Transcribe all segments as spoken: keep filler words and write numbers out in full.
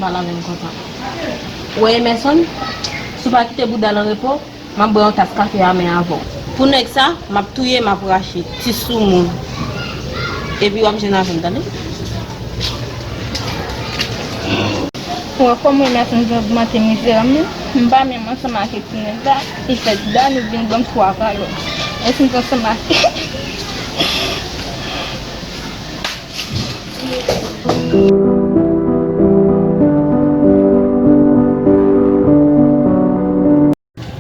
Pale avè m konsa. Ou wè Emerson, si w pa kite bouda l an repo, m ap bwè yon tas kafe a men avè w. Pou nèg sa, m ap touye, m ap rache. Ti soumoun. Epi w ap jwenn avè m, tande? Ou wè kòman Emerson vin ogmante mizè m nan? M pa menm ansanm ak ti nèg la, li fè Dani vin ban m twa kalòt. Èske m t ansanm ak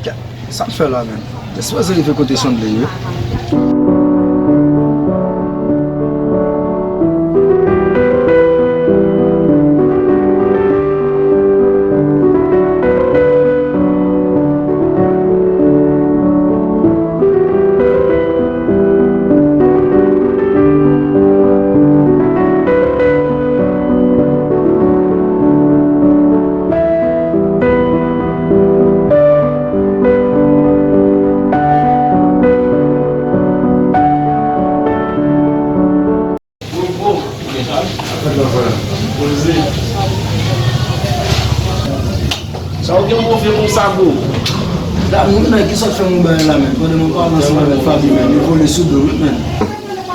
Kèt, sa m fè la menm? Te sipoze rive kote Sunday wi. Sa w gen move konsa, bro? Dani, wi, men, ki sa k fè m yon bagay la, men? Pandan mwen pale ansanm avèk Fabi, men, li vole sou do, wi, men.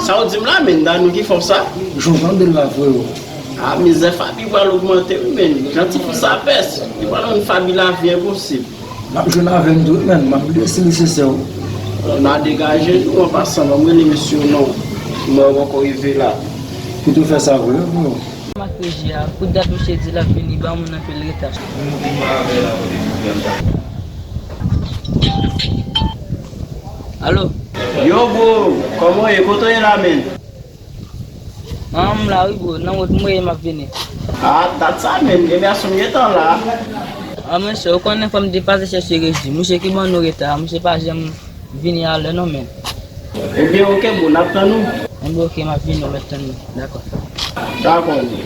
Sa w di m la, men? Dani ki fè w sa? Jan w tande l la, frewo. A, mizè Fabi pral ogmante, wi, men. Jan tifi sa pès, li pral rann Fabi lavi enposib. L ap jwenn avè m tou, wi, men. M ap bliye si li sensè, wi. N a degaje nou, an pasan, ban m rele mesye yo non. Mwen poko rive la. Kite w fè sa vre, wi, frewo. M ak Reji a, pou dat misye di l ap vini, ba moun anpil reta. Alo? Yo, bro, kòman w ye? Kote w ye la, men? An, m la wi, bro, nan wout mwen ye, m ap vini. A, dat sa, men, Emerson gentan la. A, mesye, ou konnen fò m te pase chèche Reji. Misye ki ban nou reta, misye pa janm vini alè non, men. Ebyen, oke, bro, n ap tann ou. Ebyen, oke, m ap vini, ou mèt tann mwen. Dakò. Dakò, bro.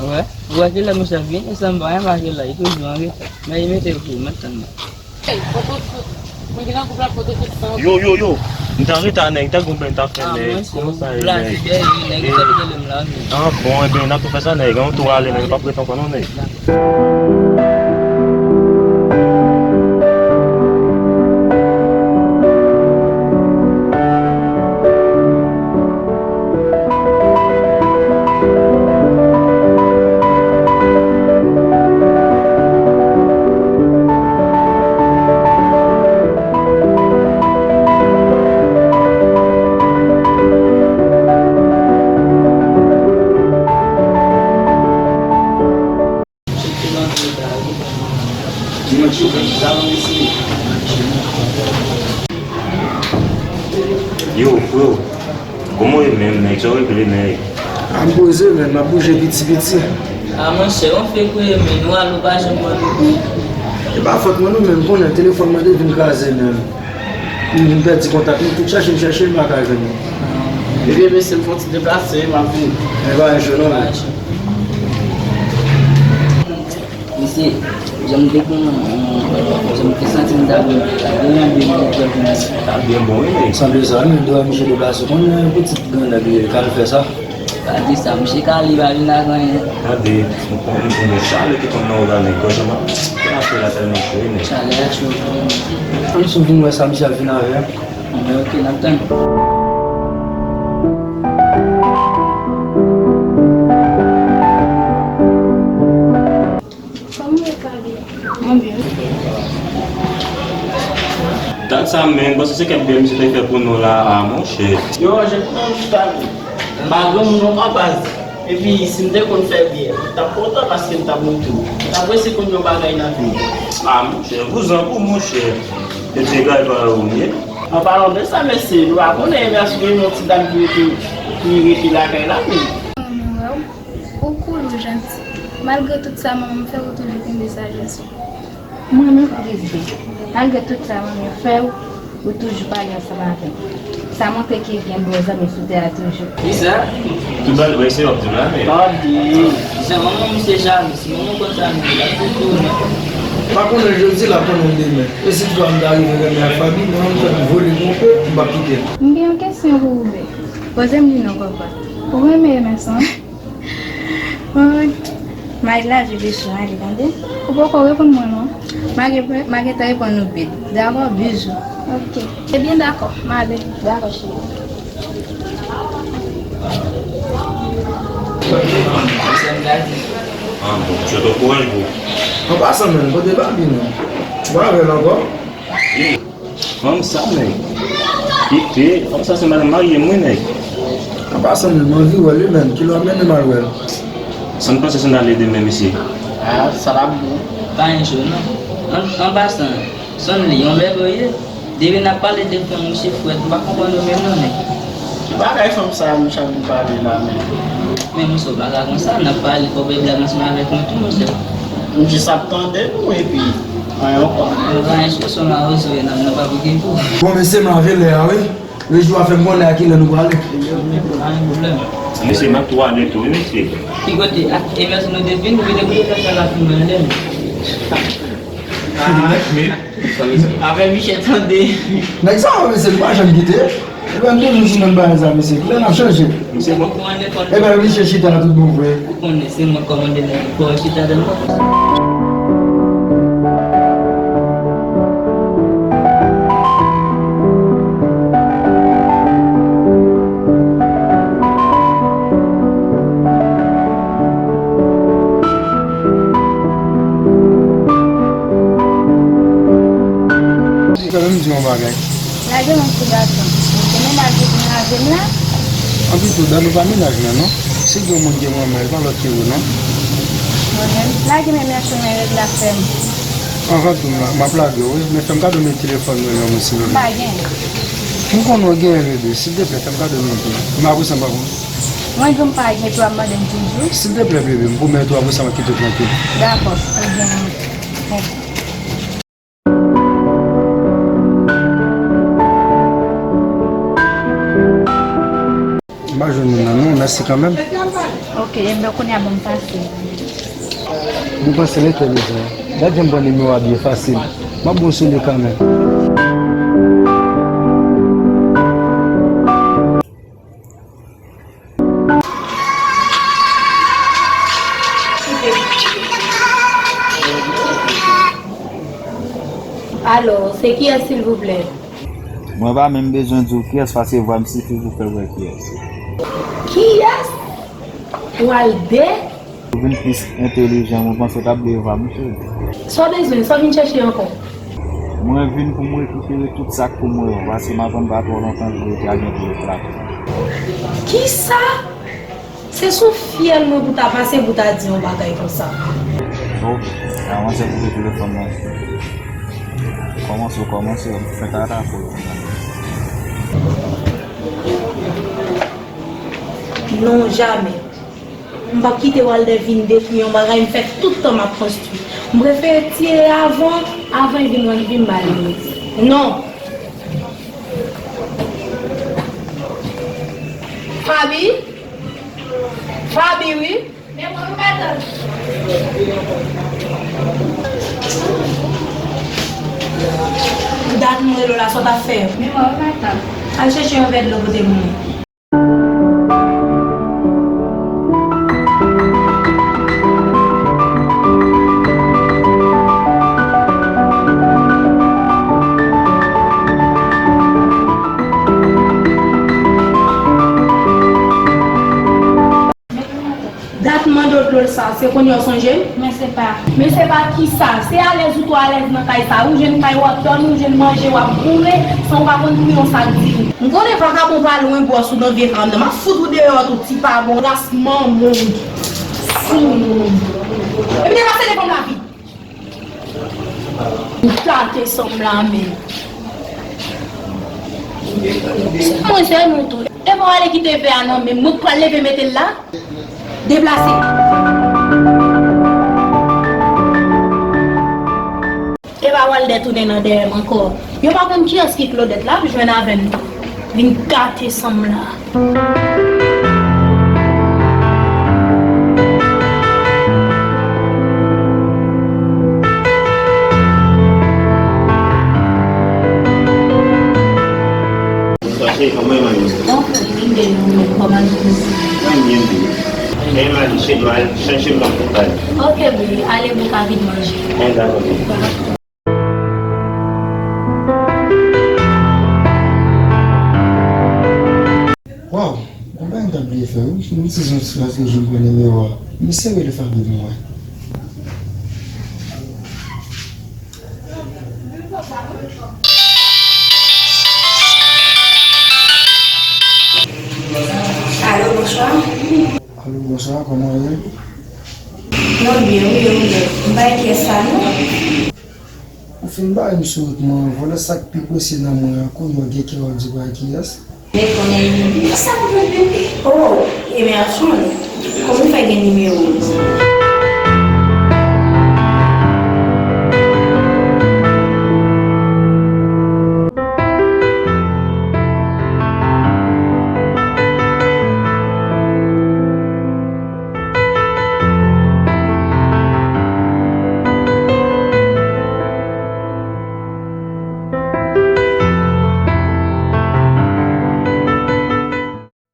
Wè, ou wè kilè misye ap vini, san m pa anyen make la, li toujou an reta. Men li mete yo pou ou, mèt tann mwen. Yo, yo, yo, m t an reta, nèg, ta gon bèl m t ap fè, nèg. Kòman sa ye, nèg? Ah, bon, ebyen, n ap tou fè sa, nèg. An tou ale, nèg, m p ap ret ankò non, nèg. Yo, freo, kòman w ye menm, nèg? Sa w regle, nèg? A, m poze, men, m ap bouje piti piti. A, monchè, yon fek ou ye, men, ou al ou pa janm ban nou. E pa fòt mwen non, men, m konnen telefòn mwen te vin kraze, men. M vin pèdi kontak nou, tout chache m chache, m pa ka jwenn nou. Ebyen, mesye, m fon ti deplase, m ap vini. Men pa yon jou non, men. Mesye, jan m te konnen, jan m te santi m ta vin, ta vin yon de minit pou vin. Sa byen bon, wi, men. Sanble sa, men, dwa misye deplase, konnen yon pitit grannèg li ye, k al fè sa. Pa di sa, misye ka li pa vin ak anyen. Gade, m konn, m konn gen chalè ki konn nan ou la, nèg, gòj an m ap, m ap fè la tèlman cho, nèg. Chalè a cho, frè. Ann sou vin wè sa misye ap vin avè a. Anben, oke, n ap tann. Kòman w ye, Fabi? Mwen byen. Dat sa menm, m panse se kèk bèl misye te fè pou nou la a, monchè. Yo, Anjèl, kòman w ye, Fabi? M pa granmoun non, pa baz. Epi, si m te konn fè byen, m t ap kontan paske m t ap montre w. M t ap resi konn yon bagay nan vi m. A, monchè, vouzan pou monchè. E te gay pa ou m ye. An palan de sa, mesye, nou pa konnen, men si gen yon ti dam ki rete, ki rete lakay la, men. Mwen wè w. Ou cool, ou janti. Malgre tout sa manman m fè, ou toujou kenbe sajès ou. Mwen menm, Presby, malgre tout sa manmi w fè w, ou toujou pale ansanm avè m. Sa montre ke gen bon zanmi sou tè a toujou. Kisa? Tout bagay se w ap di m la, men. Tande. Jan manman misye jalou, si manman w konn sa nou ye, l ap fout tounen. Pa konnen jodi la, konnen demen. E si toupa m ta rive renmen ak Fabi, mwen menm fè m vole twonpe, m p ap kite l. M gen yon kesyon pou ou, bè. Poze m li non, papa. Ou renmen Emerson? Mwen, Mari la viv sou ale, tande. Ou poko reponn mwen non. Ma gen, ma gentan reponn ou bit. Dakò, bizou. Ok. Ebyen dakò, m ale. Dakò, cheri. Ah, bon, je te encourage, bro. An pasan, menm, kote Babi, non? Ou pa avè l ankò? Fanm sa, nèg. Kite, fanm sa se madanm marye m, wi, nèg. An pasan, menm, m anvi wè l, wi, menm. Kilè w ap mennen m al wè l? Sa n panse si n ale demen, mesye? Ah, sa t ap bon. Pa gen cho, non. An, an pasan, Sonly, yon bèbè w ye. Depi n ap pale de fanm, misye frèt, m pa konprann ou menm non, nèg. Ki bagay fanm sa a, misye ap vin pale la menm? Men misye, w pa ka konsa, n ap pale, fò w bay blag ansanm avèk mwen tou, monchè. M jis ap tande nou, epi anyen ankò. Mwen pa gen sou son la, rezo e nan, nan pa bouke tou. Bon, mesye, m lave lè a, wi. Rejou a fè m konnen a kilè nou prale. Pa gen pwoblèm. Mesye, m ap twalèt wi, mesye. Ki kote? A, e mèsi nou te vin, nou vin deboule fè fè la pou mwen, lè. Ah, men. Avè Michel tande. Nèg sa yo, mesye, nou pa janm kite. Ebyen, m toujou sou menm bagay sa, mesye. Kilè n ap chanje? Misye, bon. Ebyen, Michel chita la tout bon vre. Ou konnen se mwen k kòmande nèg yo, fò yo chita dan mwen. Fè m di yon bagay. Lage mwen ti gason. Ou konnen lage pou lave m la? Anpi tou, dan nou pa mennaj lan, non. Si gen yon moun ki renmen l, pa lòt ke ou, non. Mwen menm, lage men m nan chemen règ la fè m. Anvan tou, m ap lage w, wi. Men fè m kado nimewo telefòn mwen, non, silvouplè. M pa gen. M konnen w gen, bebe. Silteplè, fè m kado nimewo. M ap resanm avè w. Mwen di w m pa gen, epi w ap mande m toujou. Silteplè, bebe, m pwomèt ou, apre sa, m ap kite w trankil. Dakò, ebyen, ok. M pa jwenn moun nan non, mèsi kanmenm. Ok, enben kounye a ban m pase. Nou panse l entèlijan. Gad jan m pran nimewo a byen fasil. M ap bon sou li kanmenm. Alo, se kiyès silvouplè? Mwen pa menm bezwen di w kiyès, paske vwa m sifi pou fè w wè kiyès. Kiyès? Walde? Ou vin plis entèlijan, mwen panse w t ap bliye vwa m, cheri. Sa w bezwen? Sa w vin chèche ankò? Mwen vin pou m rekipere tout sa k pou mwen yo, paske m aprann pa twò lontan, jwe te al gen pou yo frape. Kisa? Se sou fyèl mwen pou ta pase pou ta di yon bagay konsa. Oh, avanse koupe telefòn nan. Kòmanse w kòmanse, m fèk atake w. Non, jamè. M p ap kite Walde vin detwi yon bagay m fè tout tan m ap konstwi. M prefere tiye avan, avan l vin rann vi m malere. Non. Faby? Faby, wi. Dat m rele w la, sa w t ap fè? Al chèche yon vè dlo pote pou mwen. Dat m mande w dlo sa, se kounye a w sonje m? Men se pa. Men se pa kisa? Se alèz ou twò alèz nan kay sa. Ou jwenn kay w ap dòmi, ou jwenn manje w ap boure, san w pa konn pou yon sak diven. M konnen vakabon pa lwen bwòs ou nan vye fanm nan. M ap fout ou deyò tou, ti pa bon, ras manman w. Sou moun. Epi depase devan m la vit. Ou gate san m la menm. Se mwen se nou tou. Epa w ale kite vè a nan men m, mwen k pral leve mete l la. Deplase. Epa Walde tounen nan dèyè m ankò. Yo pa konn kiyès ki Claudette la, ap jwenn avè m tou. Vin gate san m la. Sa se kòman manman? Donk, vin de nou, kòman nou? Mwen byen tou. Men m al chèche m al chèche m nan konpay. Ok, bebe, ale pou w ka vin manje. Men dakò, bebe. Waw, yon bagay m t ap bliye fè wi. M sezi yon ti frè ki jwenn pran nimewo a. M sere li fè pou mwen. Alo, bonswa. Alo, bonswa, kòman w ye? Mwen byen, wi, e ou menm? M pa wè kiyès sa, non. Ou fin bay m sou wout mwen, vòlè sa k pi presye nan mwen an, kounye a w gen kè w ap di w bay kiyès? Men konnen sa k vle bebe. Oh, Emerson, kòman w fè gen nimewo m?